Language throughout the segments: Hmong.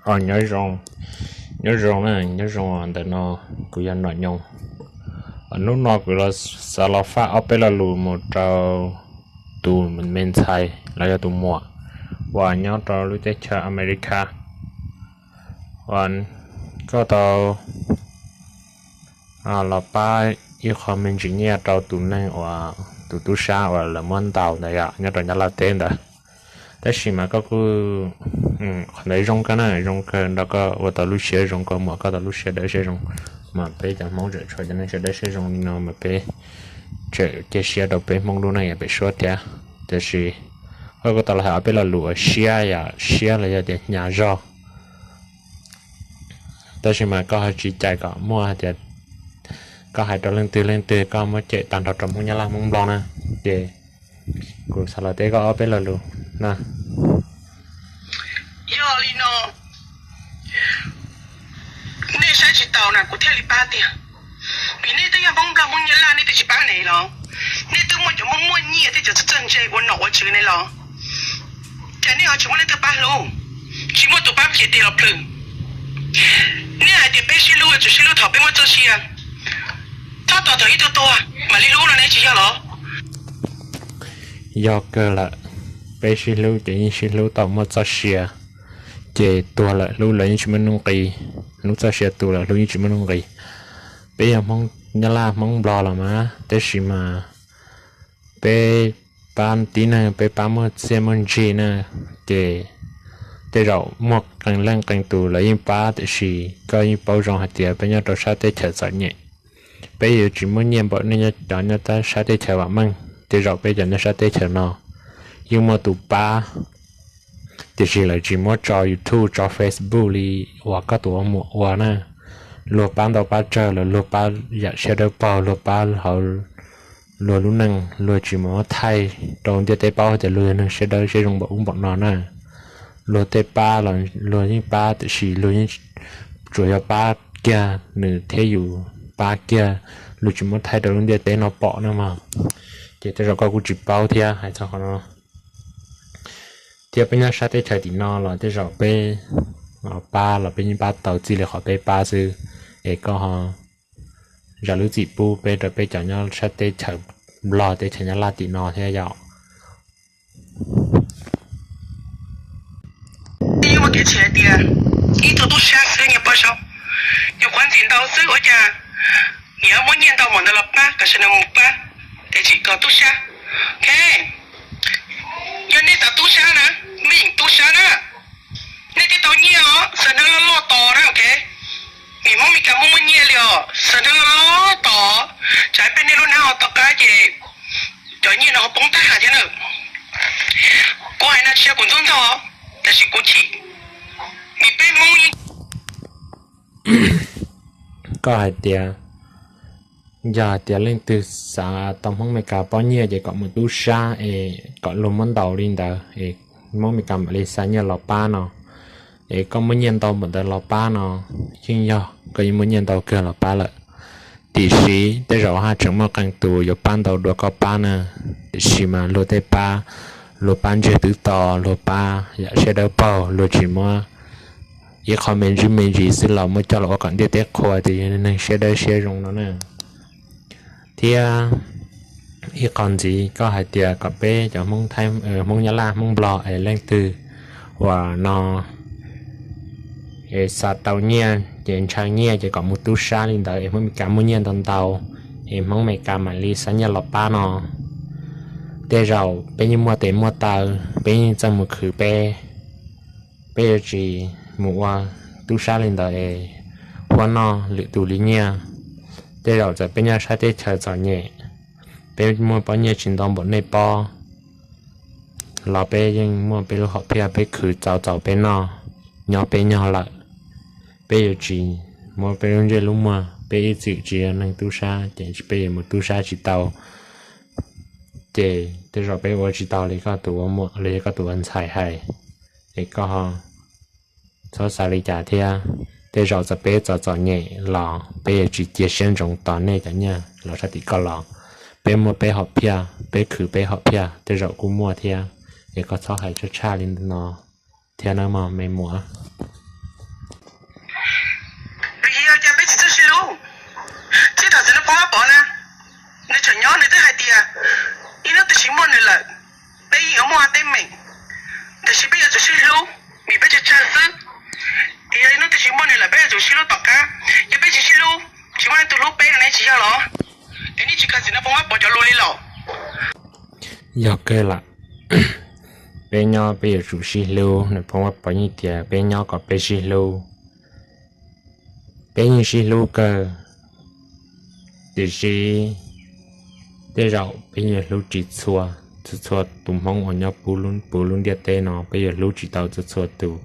Nyob zoo, nyob zoo na, nyob zoo ntawm no, kuv yog Nom Nyoog. Hnub no kuv los xav los faj ob peb lo lus mus rau tus me ntxhais los yog tus muam uas nyob rau lub teb chaws America uas koj tau los pab ib qho me ntsis nyiaj rau tus neeg uas tus tub sab uas lawv muab ntaus ntawd yom, nyob rau Nyab Laj teb ntawd. Tab sis mas koj kuj, qhov ntawd zoo kawg na, zoo kawg nrog koj ua tau lub siab zoo, koj muam koj tau lub siab dawb siab zoo, mas peb cov Hmoob tseem tshuav cov neeg siab dawb siab zoo li no mas peb tseem cia siab rau peb Hmoob lub neej pem suab thiab. Tiam sis koj kuj tau los hais ob peb lo lus uas siab yam siab los yog tias hnyav zog. Tab sis mas koj ho tsis cais kom muaj hais tias koj hais rau leej twg leej twg koj muab cem tag nrho rau Hmoob Nyab Laj Hmoob Nplog na. Ces kuv xav los teb koj ob peb lo lus na. Yog li no, nej saib tsis taus na kuv thiaj li pab tiag. Vim nej twb yog Hmoob Nplog Hmoob Nyab Laj nej twb tsis pab ne los? Nej twb muaj cov muaj muaj nyiaj thiab cov txawj txawj ntse ua nom ua tswv ne los? Cas nej ho tsis muaj leej twg pab hlub? Tsis muaj tus pab ces tiag los plhws. Nej hais tias peb sib hlub yuav tsum sib hlub thaum peb muaj txoj sia, tab tom thaum ib tug tuag mam li hlub no ne tsis yog los? Yog kawg lawm, peb sib hlub ces yeej sib hlub tau muaj txoj sia, ces tuag lawm hlub los yeej tsis muaj nuj nqis, hlub txoj sia tu lawm hlub yeej tsis muaj nuj nqis. Peb yog Hmoob Nyab Laj Hmoob Nplog los mas, tab sis mas peb pab tib neeg peb pab muaj txiaj muaj ntsig na, ces tej zaum muaj qee leej qee tus lawv yeej pab, tiam sis koj yeej paub zoo hais tias peb nyob rau sab teb chaws txom nyem. Peb yuav tsis muaj nyiaj npaum nej cov nyob sab teb chaws vam meej, tej zaum peb cov nyob sab teb chaws no yeej muaj tus pab, tiam sis lawv tsis muab tso YouTube tso Facebook li uas koj tus ua muam ua na. Luag pab ntau pab tsawg los luag pab yam siab dawb paug, luag pab hauv luag lub neej, luag tsis muab thaij rau ntiaj teb paub tias luag yog neeg siab dawb siab zoo npaum ub npaum no na. Luag tej pab los luag yeej pab, tiam sis luag yeej tsuas yog pab kiag nws thiab yus, pab kiag, luag tsis muab thaij rau lub ntiaj teb no pom na mog. Ces tej zaum koj kuj tsis paub thiab hais txog qhov no. Thiab peb nyob sab teb chaws tim no los tej zaum peb pab los peb yeej pab tau txij li qhov peb pab xwb, es koj ho zam lub txim pub peb rau peb cov nyob sab teb chaws Nplog teb chaws Nyab Laj tim no thiab yom. Yeej muaj kev txhais hais tias ib tug tub sab xwb nyiaj pab saub, nyuam qhuav ntxim ntau xwb ua cas niam muab nyiaj ntau npaum ntawd los pab kom sawv daws mus pab, es tsis kom tub sab. Ok, yog nej txawm tub sab na, mej yeem tub sab na, nej twb tau nyiaj os, xaws nab loj loj tos na, ok. Vim Hmoob Meskas muaj muaj nyiaj li os, xaws nab loj loj tos, tsam peb nej lub hnab ho to qab ces cov nyiaj no ho poob tag thiab na. Kuv hais no tsis yog kuv ntxub ntxaug, tab sis kuv chim, vim peb Hmoob yeej Koj hais tias yog hais tias leej twg xav tau Hmoob Meskas pob nyiaj ces kom mus tub sab es kom luag muab ntaus li ntawd es Hmoob Meskas mam li xa nyiaj los pab no. Es koj muaj nyiaj ntau npaum ntawd los pab no, yeej yog koj yeej muaj nyiaj ntau kawg los pab lawm. Tiam sis tej zaum haj tseem muaj qee tus yuav pab ntau dua koj pab na. Tiam sis mas luag tej pab, luag pab ntsiag twb to, luag pab yam siab dawb paug, luag tsis muab ib qho me ntsis me ntsis xwb los muab coj los ua kom ntiaj teb qhuas tias yog neeg siab dawb siab zoo no na. Thiab ib qho ntxiv koj hais tias kom peb cov Hmoob Nyab Laj Hmoob Nplog es leej twg uas no es xav tau nyiaj ces ntshaw nyiaj ces kom mus tub sab li ntawd es Hmoob Meskas muaj nyiaj ntau ntau es Hmoob Meskas mam li xa nyiaj los pab no. Tej zaum peb yeej muaj tes muaj taw, peb yeej txawj mus khwv peb, peb yuav tsis mus ua tub sab li ntawd es huab noj lwm tus li nyiaj. Tej zaum txawm peb nyob sab teb chaws txom nyem, peb muaj pob nyiaj tsis ntau npaum nej pob los peb yeej muaj peb lub hom phiaj, peb khwv txaus txaus peb noj, nyob peb nyog lawm. Peb yuav tsis muab peb lub ntsej lub muag, peb ib txwm tsis yog neeg tub sab ces peb yuav mus tub sab tsis tau. Ces tej zaum peb ua tsis tau li koj tus ua muam los yog koj tus ua ntxhais hais, es koj ho txhob xav li cas thiab. Tej zaum txawm peb txom txom nyem los peb yuav tsis cia siab ntsoov tos nej cov nyiaj los sab tim koj los. Peb muaj peb hom phiaj, peb khwv peb hom phiaj tej zaum kuj muaj thiab. Es koj txhob hais tshaj tshaj li no thiab nawb mog me muam. Tias ib hnub twg tsis muaj nws lawm, peb yeej yuav muaj teeb meem, tiam sis peb yuav tsum sib hlub vim peb tsawg tsawg xwb. Tias yog ib hnub twg tsis muaj nws lawm peb yuav tsum sib hlub tom qab. Yog peb tsis sib hlub, tsis muaj leej twg hlub peb no ne, tsis yog los? Es nej tsis khaws txim no pov muab pov cov lus li los? Yog kawg lawm, peb nyob peb yuav tsum sib hlub, nws pov muab pov yeej tias peb nyob kom peb sib hlub. Peb yeej sib hlub kawg, tiam sis tej zaum peb yuav hlub tsis txhua, txhua txhua tus Hmoob uas nyob puv lub ntiaj teb no peb yuav hlub tsis tau txhua txhua tus.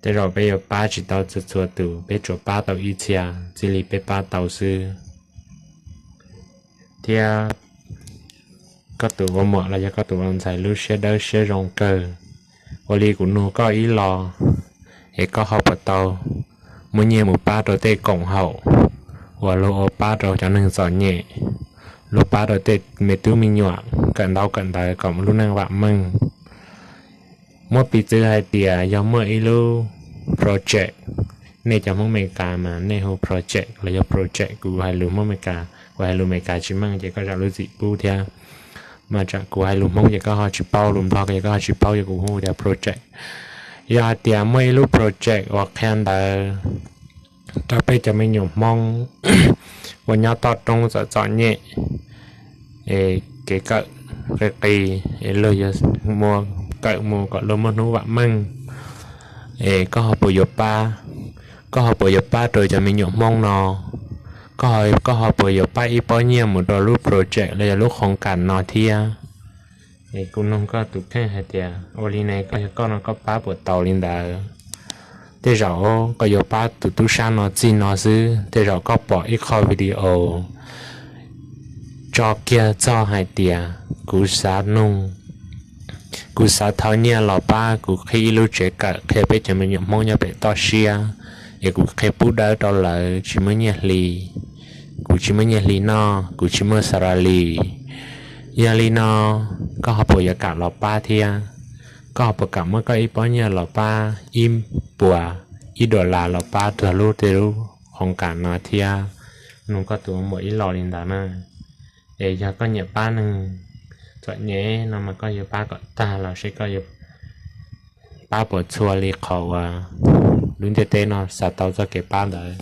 Tej zaum peb yuav pab tsis tau txhua txhua tus, peb tsuas pab tau ib txhia, txij li peb pab tau xwb. Thiab koj tus ua muam los yog koj tus ua ntxhais lub siab dawb siab zoo kawg. Ua li kuv nug koj ib los, es koj ho puas tau muab nyiaj mus pab rau tej koom haum uas luag ua pab rau cov neeg txom nyem, luag pab rau tej me tub me nyuam kawm ntaub kawm ntawv kom lub neej vam meej? Muab piv txwv hais tias yog muaj ib lub project, nej cov Hmoob Amelikas mas nej hu project los yog project, kuv hais lus Hmoob Amelikas, kuv hais lus Amelikas tsis meej ces koj zam lub txim pub thiab. Mas tsam kuv hais lus Hmoob ces koj ho tsis paub, lus Nplog ces koj ho tsis paub, yog kuv hu tias project. Yog hais tias muaj ib lub project uas qhia ntawv rau peb cov me nyuam Hmoob uas nyob toj roob txom txom nyem, es kev kawm qis qis, es luag yuav muab kawm mus kom luag muaj hnub vam meej, es koj ho puas yuav pab? Koj ho puas yuav pab rau cov me nyuam Hmoob no? Koj ho, koj ho puas yuav pab ib pob nyiaj mus rau lub project los yog lub qhov kas no thiab? Es kuv nug koj tus kheej hais tias ua li ne, koj yog koj no koj pab puas tau li ntawd? Tej zaum koj yuav pab tus tub sab no txij no xwb, tej zaum koj pom ib qho video tso kiag txog hais tias kuv xav nug, kuv xav thov nyiaj los pab kuv qhib ib lub tsev kawm qhia peb cov me nyuam Hmoob nyob pem toj siab, es kuv qhia pub dawb rau lawv tsis muaj nyiaj hli, kuv tsis muaj nyiaj hli noj, kuv tsis muaj salary. Yog li no, koj ho puas yuav kam los pab thiab? Koj ho puas kam muab koj ib pob nyiaj los pab, ib puas, ib dollar los pab txog lub, tej lub qhov kas no thiab? Nug koj tus ua muam ib los li ntawd na. Es yog koj nyiam pab neeg txom nyem no mas koj yuav pab kom tag los seb koj yuav pab puas txhua li qhov uas lub ntiaj teb no xav tau txoj kev pab ntawd.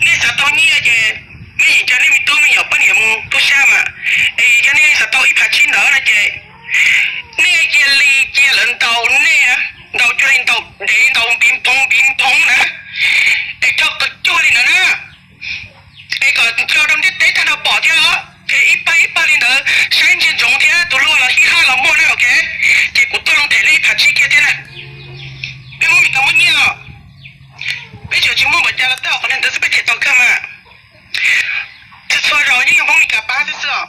Nej xav tau nyiaj ces nej yeem coj nej me tub me nyuam poj niam mus tub sab mas. Es yog nej xav tau ib phav tsib ntawd no ces nej cia li cia lawv ntaus nej, ntaus cuag li ntaus dev ntaus npiv phoov npiv phoov na, es rho qws cuag li ntawd na, es kom nco rau ntiaj teb tag nrho pom thiab os. Ces ib pab ib pab li ntawd saib ntsia ntsoov thiab, tus luag los ib haj los muaj na, ok. Ces kuv tuaj loo them nej ib phav tsib kiag thiab na. Peb Hmoob Mes Kas muaj nyiaj os, peb tseem tsis muaj npaum cas los tej qhov ntawd xwb peb them tau kawg mas. Txhua txhua zaus yeej yog Hmoob Mes Kas pab xwb xwb os.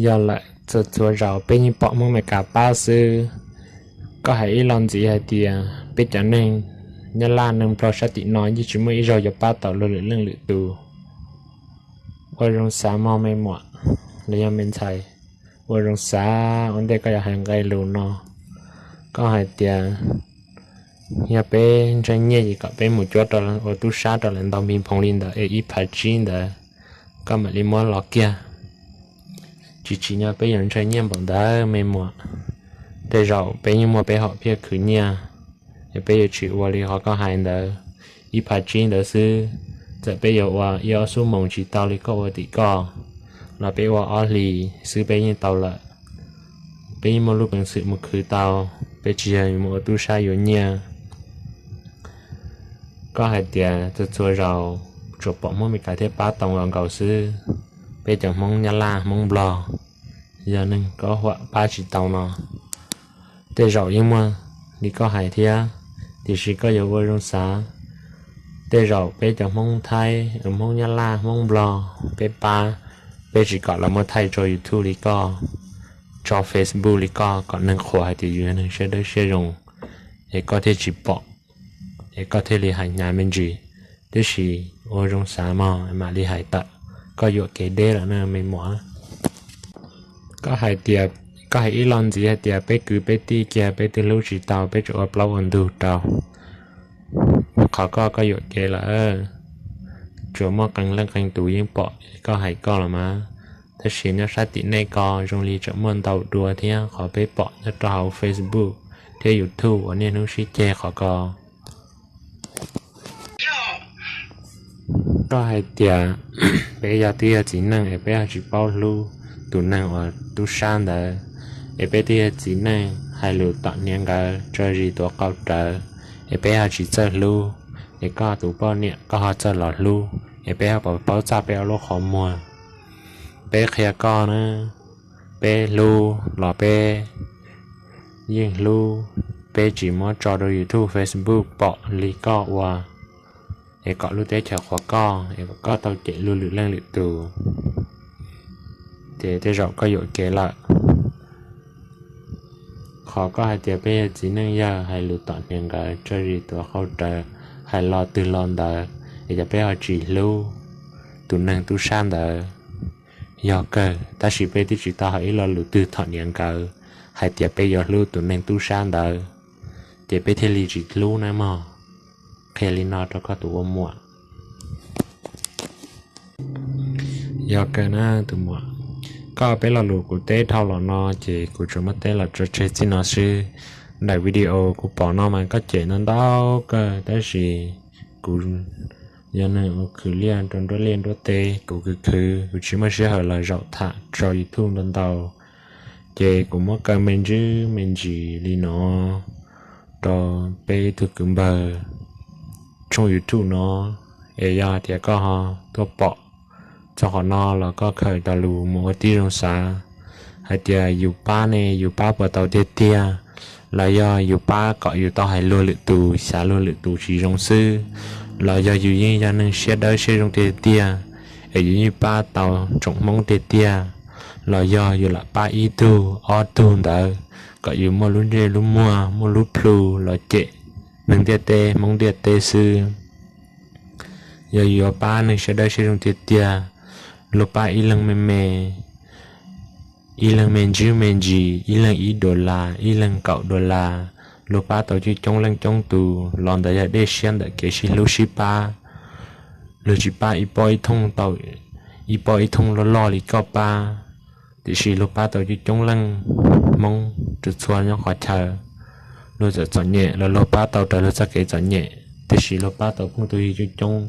Yog lawm, txhua txhua zaus peb yeej pom Hmoob Mes Kas pab xwb. Koj hais ib los ntxiv hais tias peb cov neeg Nyab Laj neeg Nplog sab tim no yeej tsis muaj ib zaug yuav pab tau luag lwm leej lwm tus. Ua zoo xav mog me muam los yog me ntxhais, ua zoo xav ua ntej koj yuav hais nqe lus no. Koj hais tias yog peb ntseeg nyiaj ces kom peb mus cuab rau ua tub sab rau lawv ntaus npiv phoov li ntawd es ib phav tsib ntawd koj mam li muab los kiag. Tsis tsim nyog peb yuav ntseeg nyiaj npaum ntawd me muam. Tej zaum peb yeej muaj peb hom phiaj khwv nyiaj, es peb yuav tsis ua li qhov koj hais ntawd ib phav tsib ntawd xwb. Txawm peb yuav ua ib ob xuab moos tsis tau li koj ua tim koj, los peb ua ob hlis xwb peb yeej tau lawm. Peb yeej muaj lub peev xwm mus khwv tau, peb tsis yog mus ua tub sab yuav nyiaj. Koj hais tias txhua txhua zaus tsuas pom Hmoob Mes Kas thiab pab tau nkaus nkaus xwb. Peb cov Hmoob Nyab Laj Hmoob Nplog yog neeg koj huam pab tsis tau no. Tej zaum yeej muaj li koj hais thiab, tiam sis koj yuav ua zoo xav. Tej zaum peb cov Hmoob Thaib, Hmoob Nyab Laj, Hmoob Nplog, peb pab, peb tsis kom lawv muab thaij tso YouTube li koj, tso Facebook li koj, kom neeg qhuas hais tias yus yog neeg siab dawb siab zoo, es koj thiaj tsis pom, es koj thiaj li hais hnyav me ntsis. Tiam sis ua zoo xav mog, mam li hais tawm, koj yuam kev deb lawm na me muam. Koj hais tias, koj hais ib los ntxiv hais tias peb kwv peb tij kiag peb twb hlub tsis tau, peb tsuas ua plaub ua ntug rau. Qhov koj, koj yuam kev lawm. tsuas muaj qee leej qee tus yeej pom koj hais koj los mas, tab sis nyob sab tim nej ko zoo li tseem muaj ntau dua thiab qhov peb pom nyob rau hauv Facebook thiab YouTube uas niaj hnub sib ceg qhov ko. Koj hais tias peb yog twb yog txiv neej es peb ho tsis paub hlub tus neeg uas tub sab ntawd, es peb twb yog txiv neej hais lus tom hniav nkawd tso zis tuav qau rawv, es peb ho tsis txawj hlub, es koj tus poj niam koj ho txawj los hlub, es peb ho puas paub txaj peb ob lub qhov muag? Peb qhia koj na, peb hlub los peb yeej hlub, peb tsis muab tso rau YouTube Facebook pom li koj ua, es kom lub teb chaws qhuas koj, es kom koj tau cem luag lwm leej lwm tus, ces tej zaum koj yuam kev lawm. Qhov koj hais tias peb yog txiv neej yawg hais lus tom hniav nkawd tso zis tuav qau rawv, hais lo twg lo ntawd, es yog peb ho tsis hlub tus neeg tub sab ntawd, yog kawg, tab sis peb twb tsis tau hais ib lo lus twg thom hniav nkawd hais tias peb yuav hlub tus neeg tub sab ntawd, ces peb thiaj li tsis hlub na mog. Qhia li no rau koj tus ua muam. Yog kawg na tus muam, koj peb lo lus kuv teb dhau los no ces kuv tsuas muab teb los tso tseg txij no xwb. Daim video kuv pom no mas koj cem ntau ntau kawg, tab sis kuv yog neeg ua khwv liaj rau nruab liaj nruab teb, kuv khwv khwv kuv tsis muaj sij hawm los zaum tham rau YouTube ntau ntau, ces kuv muab kaw me ntsis me ntsis li no rau peb ib tug kwv npawg tshooj YouTube no, es yog tias koj ho tuaj pom txog qhov no los koj khaws cov lus mus ua tib zoo xav, hais tias yus pab ne yus pab puas tau tiag tiag, los yog yus pab kom yus tau hais luag lwm tus xyav luag lwm tus tsis zoo xwb, los yog yus yeej yog neeg siab dawb siab zoo tiag tiag, es yus yeej pab tau tsoom Hmoob tiag tiag, los yog yus lam pab ib tug ob tug ntawd kom yus muaj lub ntsej lub muag muaj lub plhu los cem neeg ntiaj teb Hmoob ntiaj teb xwb. Yog yus yuav pab neeg siab dawb siab zoo tiag tiag, luag pab ib leeg me me, ib leeg me ntsis me ntsis, ib leeg ib dollar ib leeg kaum dollar, luag pab tau coob coob leej coob tus los ntawd yog dej siab ntawm kev sib hlub sib pab. Luag tsis pab ib pob ib thooj tau ib pob ib thooj loj loj li koj pab, tiam sis luag pab tau coob coob leej Hmoob txhua txhua nyob qhov chaw. Luag txawm txom nyem los luag pab tau raws luag txoj kev txom nyem, tiam sis luag pab tau phooj tug ywg coob coob.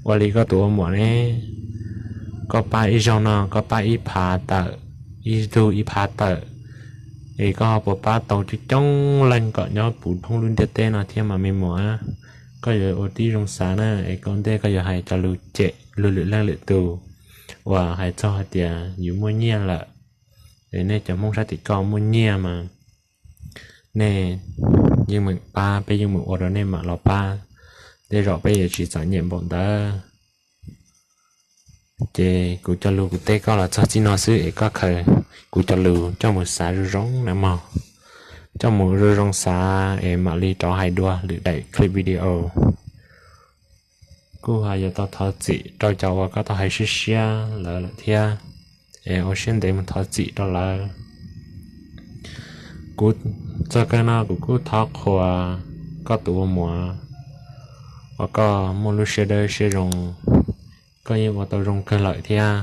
Ua li koj tus ua muam ne, koj pab ib zaug no koj pab ib phav tawm, ib tug ib phav tawm, es koj ho puas pab tau coob coob leej kom nyob puv thoob lub ntiaj teb no thiab mas me muam? Koj yuav ua tib zoo xav na, es koj ntej koj yuav hais cov lus cem luag lwm leej lwm tus uas hais txog hais tias yus muaj nyiaj lawm, es nej cov Hmoob sab tim koj muaj nyiaj mas nej yeej meem pab, peb yeej meem ua rau nej mam los pab, tej zaum peb yuav tsis txom nyem npaum ntawd. Ces kuv cov lus kuv teb koj los txog txij no xwb es koj khaws kuv cov lus coj mus xav zoo zoo na mog, coj mus zoo zoo xav es mam li rov hais dua lwm daim clip video. Kuj ho yuav tau thov txim rau cov uas koj tau hais siab siab lawv lawm thiab, es ua siab ntev mus thov txim rau lawv. Kuv txog kawg no kuv kuj thov qhuas koj tus ua muam uas koj muaj lub siab dawb siab zoo, koj yeej ua tau zoo kawg lawm thiab,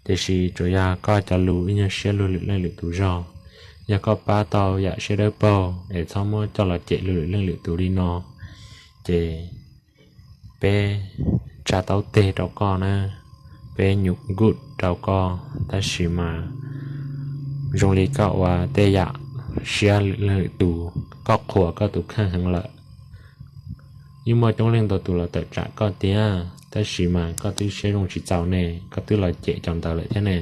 tiam sis tsuas yog koj cov lus ib nyuag siab luag lwm leej lwm tus zog. Yog koj pab tau yam siab dawb paug es txhob muab coj los cem luag lwm leej lwm tus li no, ces peb tsa taub teg rau koj na, peb nyuam nkuj rau koj, tab sis mas zoo li koj ua tej yam siab lwm leej lwm tus, koj qhuas koj tus kheej heev lawm. Yeej muaj coob leej ntau tus los tawm tsam koj tiag, tab sis mas koj twb siab zoo tsis txaus ne, koj twb los cem cov ntawd lawm thiab ne.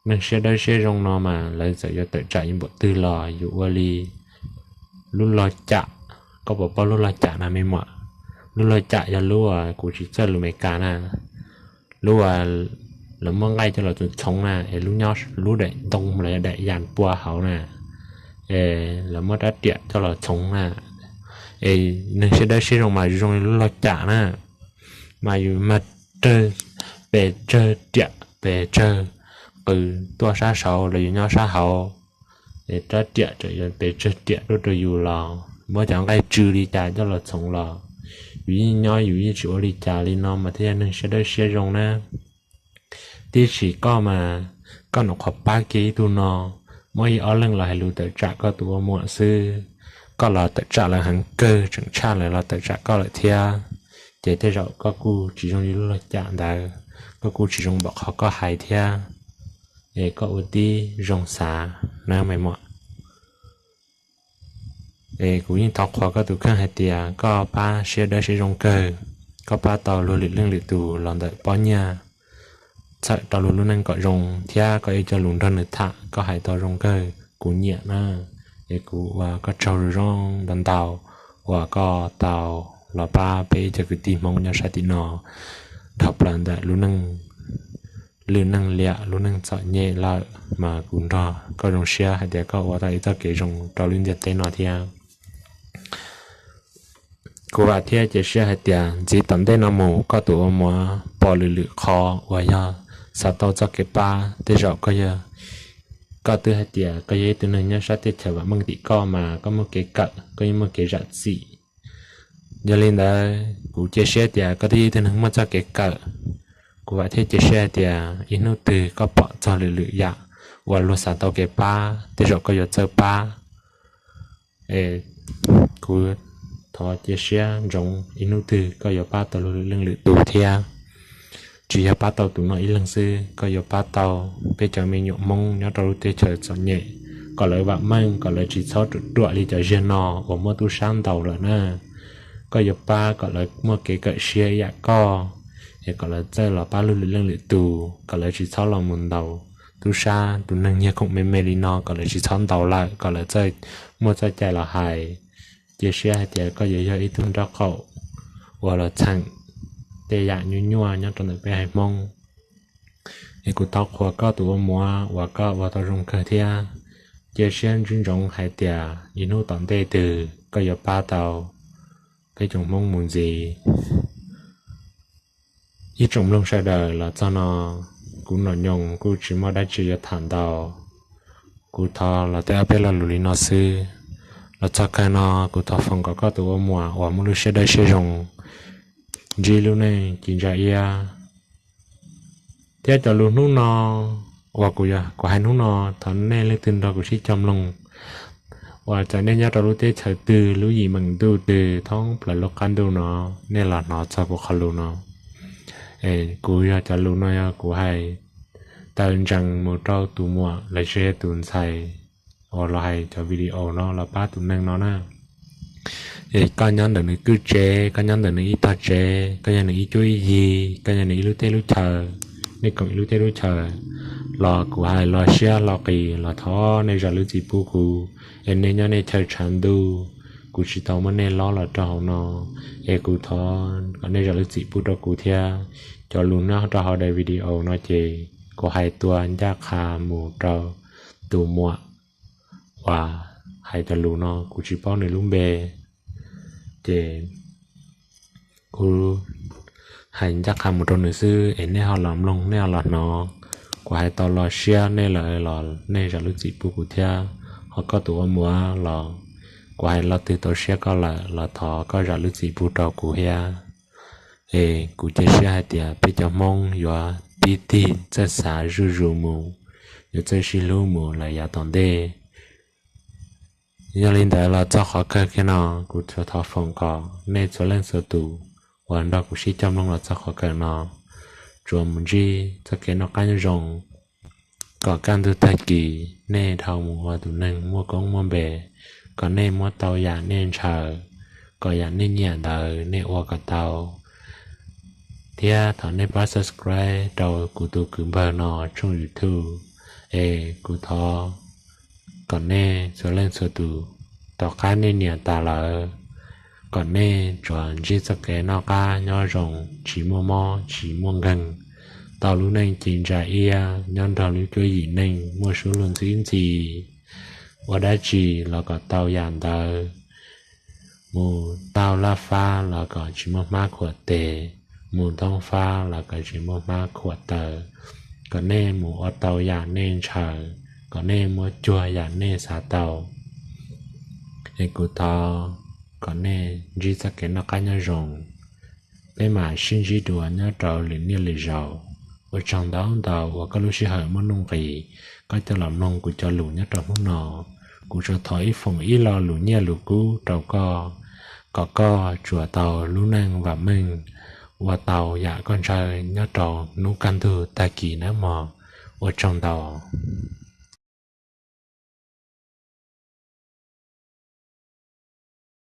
Neeg siab dawb siab zoo no mas lawv txawm yuav tawm tsam yus npaum twg los yus ua li lub log cam. Koj puas paub lub log cam na me muam? Lub log cam yog lub uas kuv tsis txawj lus Meskas na, lub uas lawv muab nqaij coj los txhoov txhoov na, es lub nyob lub daim ntoo los yog daim yas pua hauv na, es lawv muab rab riam coj los txhoov na. Es neeg siab dawb siab zoo mas zoo li lub log cam na, mas yus mag rawg, pes tsawg riam pes tsawg qws tuaj sab saud los yus nyob sab hauv, es rab riam tseem yuav pes tsawg riam tuaj rau yus los muab cov nqaij tsw li cas coj los txhoov los Yus yeej nyob yus yeej tsis ua li cas li no mas thiaj yog neeg siab dawb siab zoo na. Tiam sis koj mas, koj nyuam qhuav pab kiag ib tug no, muaj ib ob leeg los hais lus tawm tsam koj tus ua muam xwb, koj los tawm tsam lawv heev kawg, tseem tshaj lawv los tawm tsam koj lawm thiab. Ces tej zaum koj kuj tsis zoo li lub log cam ntawd, koj kuj tsis zoo npaum qhov koj hais thiab. Es koj ua tib zoo xav na me muam. Es kuv yeej thov qhuas koj tus kheej hais tias koj pab siab dawb siab zoo kawg, koj pab tau luag lwm leej lwm tus los ntawm pob nyiaj, txhawm rau luag lub neej kom zoo thiab koj ib co lus nrog nws tham koj hais tau zoo kawg kuv nyiam na. Es kuv ua koj tsaug zoo zoo ntau ntau uas koj tau los pab peb ib co kwv tij Hmoob nyob sab tim no dhau plaws ntawm lub neej, lwm neej liam lub neej txom nyem lawm mas kuv nrog koj zoo siab hais tias koj ua tau ib txoj kev zoo rau lub ntiaj teb no thiab. Kuv vam thiab cia siab hais tias ntxiv tom ntej no mus koj tus ua muam pom lwm lwm qhov uas yog xav tau txoj kev pab, tej zaum koj yog, koj twb hais tias koj yog ib tug neeg nyob sab teb chaws vam meej tim koj mas koj muaj kev kawm, koj yeej muaj kev zam txim. Yog li ntawd kuv cia siab tias koj twb yog ib tug neeg muaj txoj kev kawm. Kuv vam thiab cia siab hais tias ib hnub twg koj pom txog lwm lwm yam uas luag xav tau kev pab, tej zaum koj yuav txawj pab. Kuv thov cia siab ntsoov ib hnub twg koj yuav pab tau luag lwm leej lwm tus thiab. Tsis yog pab tau tus no ib leeg xwb, koj yuav pab tau peb cov me nyuam Hmoob nyob rau lub teb chaws txom nyem, kom lawv vam meej, kom lawv tsis txhob ruam ruam li cov ziag no uas muab tub sab ntaus lawm na. Koj yuav pab kom lawv muaj kev kawm siab ib yam koj, es kom lawv txawj los pab luag lwm leej lwm tus, kom lawv tsis txhob los mus ntaus tub sab tus neeg nyiag khoom me me li no, kom lawv tsis txhob ntaus lawm, kom lawv txawj muaj txoj cai los hais. Cia siab hais tias koj yuav yog ib tug nraub qaum uas los txheem tej yam nyuaj nyuaj nyob rau ntawm peb haiv Hmoob. Es kuv thov qhuas koj tus ua muam uas koj ua tau zoo kawg thiab. Cia siab ntsib ntsoov hais tias ib hnub tom ntej twg koj yuav pab tau peb tsoom Hmoob mus ntxiv. Ib tsoom mloog sawv daws los txog no, kuv Nom Nyoos kuj tsis muaj dab tsi yuav tham ntau. Kuv thov los tej ob peb lo lus li no xwb. Los txog kawg no kuv thov foom kom koj tus ua muam uas muaj lub siab dawb siab zoo ntsib lub neej ci ntsa iab. Thiab cov lus hnub no uas kuv, kuv hais hnub no, thov nej leej twg nrog kuv sib cog mloog, uas txawm nej nyob rau lub teb chaws twg, lub yim meem ntuj twg thoob plaws lub qab ntuj no, nej los hnov txog kuv qhov lus no. Es kuv yog cov lus no yog kuv hais taw ntsees mus rau tus muam los sis tus ntxhais uas los hais cov video no los pab tus neeg no na. Es koj nyob ntawm nws kwj tsev, koj nyob ntawm nws ib tog tsev, koj yog nws ib cuab ib yig, koj yog nws ib lub teb lub chaw, nej koom ib lub teb lub chaw, los kuv hais los siab hlo qis los thov nej zam lub txim pub kuv. Es nej nyob nej chaw tshav ntuj, kuv tsis tau muab nej lob los rau hauv no, es kuv thov kom nej zam lub txim pub rau kuv thiab. Cov lus nyob rau hauv daim video no ces kuv hais tua ncaj qha mus rau tus muam uas hais cov lus no, kuv tsis paub nws lub npe, ces kuv hais ncaj qha mus rau nws xwb es nej ho los mloog, nej ho los hnov. Kuv hais tau los siab nej lawm los nej zam lub txim pub kuv thiab. Ho koj tus ua muam los kuv hais lo twg tau siab koj lawm los thov koj zam lub txim pub rau kuv thiab. Es kuv cia siab hais tias peb cov Hmoob yuav pib tig txawj xav zuj zus mus, yuav txawj sib hlub mus lawm yav tom ntej. Yog li ntawd los txog qhov kawg kiag no, kuv thov foom kom nej txhua leej txhua tus uas nrog kuv sib cog mloog los txog qhov kawg no, tsuas mus ntsib txoj kev noj qab nyob zoo, kom kaj ntug tag kis nej dhau mus ua tus neeg muaj koob muaj npe, kom nej muab tau yam nej ntshaw, kom yam nej nyiam ntawd nej ua kom tau. Thiab thov nej pab subscribe rau kuv tus kwv npawg no tshooj YouTube. Es kuv thov kom nej txhua leej txhua tus, tom qab nej niam tas lawm, kom nej tsuas ntsib txoj kev noj qab nyob zoo, tsis muaj mob tsis muaj nkeeg, tau lub neej ci ntsa iab, nyob nrog lub cuab yim neej muaj suab luag ntxwb ntxhi. Ua dab tsi los kom tau yam ntawd. Mus taug laj fab los kom tsis muaj hmab khuam tes, mus thoob fab los kom tsis muaj hmab khuam taw, kom nej mus ua tau yam nej ntshaw, kom nej muab cuag yam nej xav tau. Es kuv thov kom nej ntsib txoj kev noj qab nyob zoo, Peb mam sib ntsib dua nyob rau lwm niaj lwm zaus. Ua tsaug ntau ntau uas koj lub sij hawm muaj nuj nqis, koj coj los mloog kuv cov lus nyob rau hnub no. Kuv tsuas thov ib foom ib lo lus nyiaj lus kub rau koj, kom koj tsuas tau lub neej vam meej, ua tau yam koj ntshaw nyob rau hnub kaj ntug tag kis nawb mog. Ua tsaug ntau.